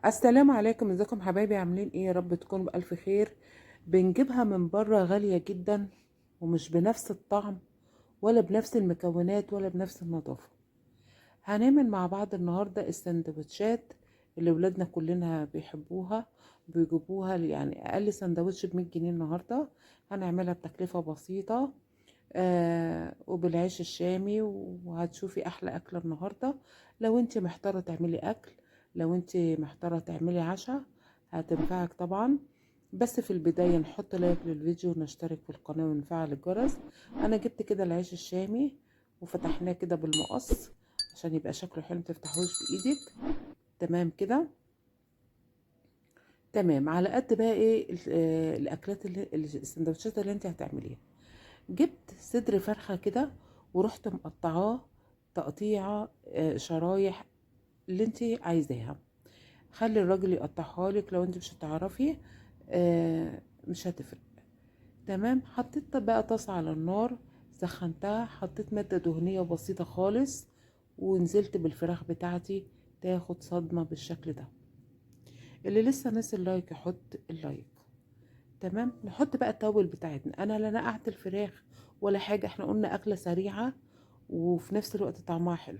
السلام عليكم، ازيكم حبايبي؟ عاملين ايه؟ يا رب تكونوا بألف خير. بنجيبها من بره غالية جدا ومش بنفس الطعم ولا بنفس المكونات ولا بنفس النظافة. هنعمل مع بعض النهاردة السندوتشات اللي ولادنا كلنا بيحبوها بيجيبوها، يعني اقل سندوتش ب100 جنيه. النهاردة هنعملها بتكلفة بسيطة وبالعيش الشامي، وهتشوفي احلى اكله النهارده. لو انت محتارة تعملي اكل، لو انت محتارة تعملي عشاء، هتنفعك طبعا. بس في البداية نحط لايك للفيديو ونشترك في القناة ونفعل الجرس. انا جبت كده العيش الشامي وفتحناه كده بالمقص عشان يبقى شكله حلو، متفتحوش بايدك. تمام كده، تمام. على قد بقى ايه الاكلات اللي السندوتشات اللي انت هتعمليها. جبت صدر فرخة كده ورحت مقطعاه تقطيعة شرايح اللي انت عايزاها. خلي الراجل يقطعها لك لو انت مش هتعرفي، مش هتفرق. تمام. حطيت بقى طاسة على النار، سخنتها، حطيت مادة دهنية بسيطة خالص ونزلت بالفراخ بتاعتي تاخد صدمة بالشكل ده. اللي لسه ناسي ال like يحط ال like. تمام. نحط بقى التوابل بتاعتنا. انا لا نقعت الفراخ ولا حاجة، احنا قلنا اكله سريعة وفي نفس الوقت طعمها حلو.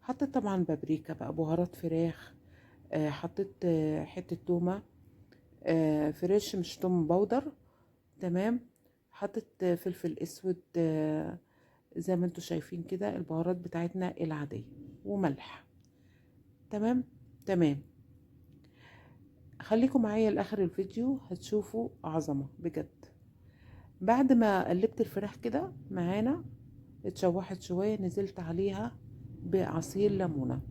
حطيت طبعا بابريكا بقى، بهارات فراخ، حطيت حتة تومة fresh مش توم powder. تمام. حطيت فلفل اسود، زي ما انتوا شايفين كده البهارات بتاعتنا العادية، وملح. تمام تمام. خليكم معايا لاخر الفيديو هتشوفوا عظمه بجد. بعد ما قلبت الفراخ كده معانا اتشوحت شوية، نزلت عليها بعصير ليمونه.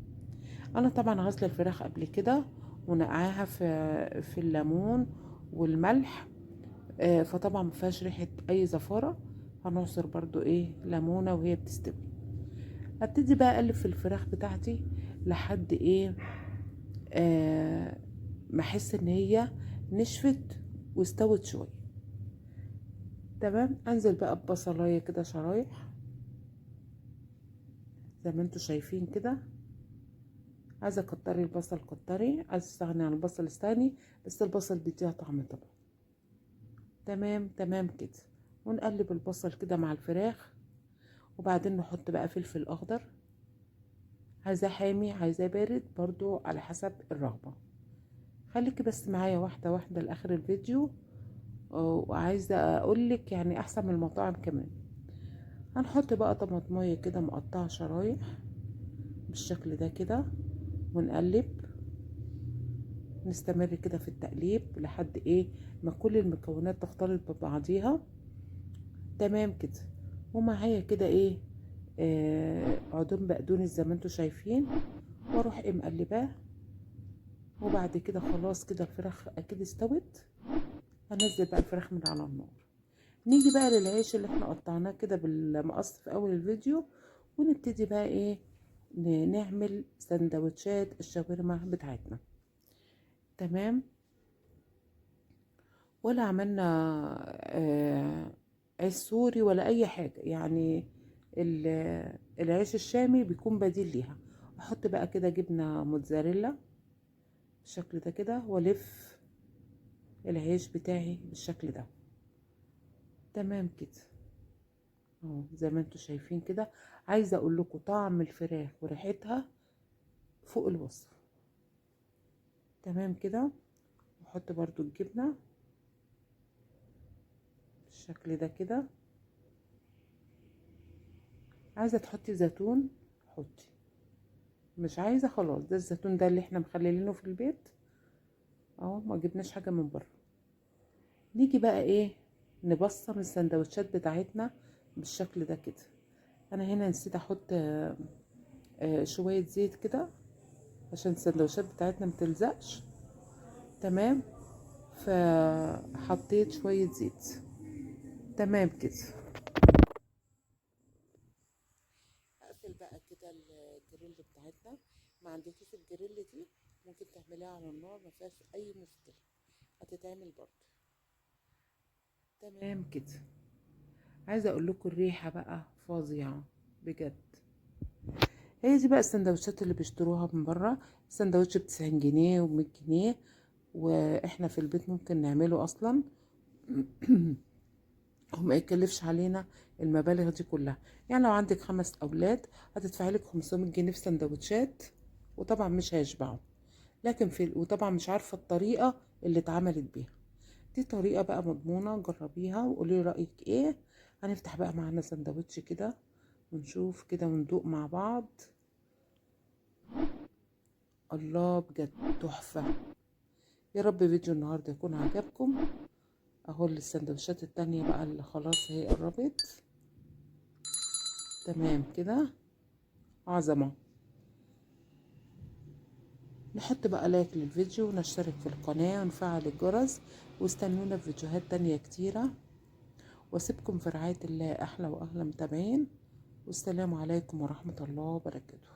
انا طبعا غسله الفراخ قبل كده ونقعاها في الليمون والملح، فطبعا ما فيهاش ريحه اي زفاره. هنعصر برضو ايه ليمونه وهي بتستوي. هبتدي بقى اقلب في الفراخ بتاعتي لحد ايه ما احس ان هي نشفت واستوت شوية. تمام. انزل بقى ببصلايه كده شرايح زي ما انتوا شايفين كده. عايزه كتري البصل كتري، عايزه تستغني عن البصل استغني، بس البصل بيديها طعم طبعا. تمام تمام كده. ونقلب البصل كده مع الفراخ، وبعدين نحط بقى فلفل اخضر، عايزاه حامي عايزاه بارد برضو على حسب الرغبة. خليكي بس معايا واحدة واحدة لاخر الفيديو، وعايزه اقولك يعني احسن من المطاعم كمان. هنحط بقى طماطميه كده مقطعه شرايح بالشكل ده كده، ونقلب، نستمر كده في التقليب لحد ايه ما كل المكونات تختلط ببعضيها. تمام كده. ومعايا كده ايه عضم بقدونس زي ما انتوا شايفين، واروح ايه مقلباه. وبعد كده خلاص كده الفراخ اكيد استوت. هنزل بقى الفراخ من على النار. نيجي بقى للعيش اللي احنا قطعناه كده بالمقص في اول الفيديو، ونبتدي بقى ايه نعمل سندوتشات الشاورما بتاعتنا. تمام. ولا عملنا عيش سوري ولا اي حاجة، يعني العيش الشامي بيكون بديل ليها. احط بقى كده جبنه موتزاريلا بالشكل ده كده، والف العيش بتاعي بالشكل ده. تمام كده اهو زي ما انتوا شايفين كده. عايزه اقول لكم طعم الفراخ وريحتها فوق الوصف. تمام كده. واحط برضو الجبنة بالشكل ده كده. عايزه تحطي زيتون حطي، مش عايزه خلاص، ده الزيتون ده اللي احنا مخليينه في البيت اهو، ما جبناش حاجة من بره. نيجي بقى ايه نبصم السندوتشات بتاعتنا بالشكل ده كده. انا هنا نسيت احط شوية زيت كده عشان السندوتشات بتاعتنا متلزقش. تمام. فحطيت شوية زيت. تمام كده. اقفل بقى كده الجريل بتاعتنا. ما عندكيش الجريل دي ممكن تعمليها على النار، ما فيهاش اي مشكلة، هتتعمل برضو. تمام كده. عايزه اقول لكم الريحة بقى فظيعة بجد. هي دي بقى السندوتشات اللي بيشتروها من بره، السندوتش ب90 جنيه ومية جنيه، واحنا في البيت ممكن نعمله اصلا وما يكلفش علينا المبالغ دي كلها. يعني لو عندك 5 اولاد هتدفعي لك 500 جنيه في سندوتشات، وطبعا مش هيشبعوا، لكن في وطبعا مش عارفه الطريقة اللي اتعملت بيها. دي طريقه بقى مضمونه، جربيها وقولي رايك ايه. هنفتح بقى معانا سندوتش كده ونشوف كده وندوق مع بعض. الله بجد تحفة. يا رب فيديو النهارده يكون عجبكم. اهو السندوتشات التانية بقى اللي خلاص هي قربت تمام كده، عظمه. نحط بقى لايك للفيديو ونشترك في القناة ونفعل الجرس، واستنونا في فيديوهات تانية كتيرة. واسيبكم في رعاية الله، احلى واغلى متابعين، والسلام عليكم ورحمة الله وبركاته.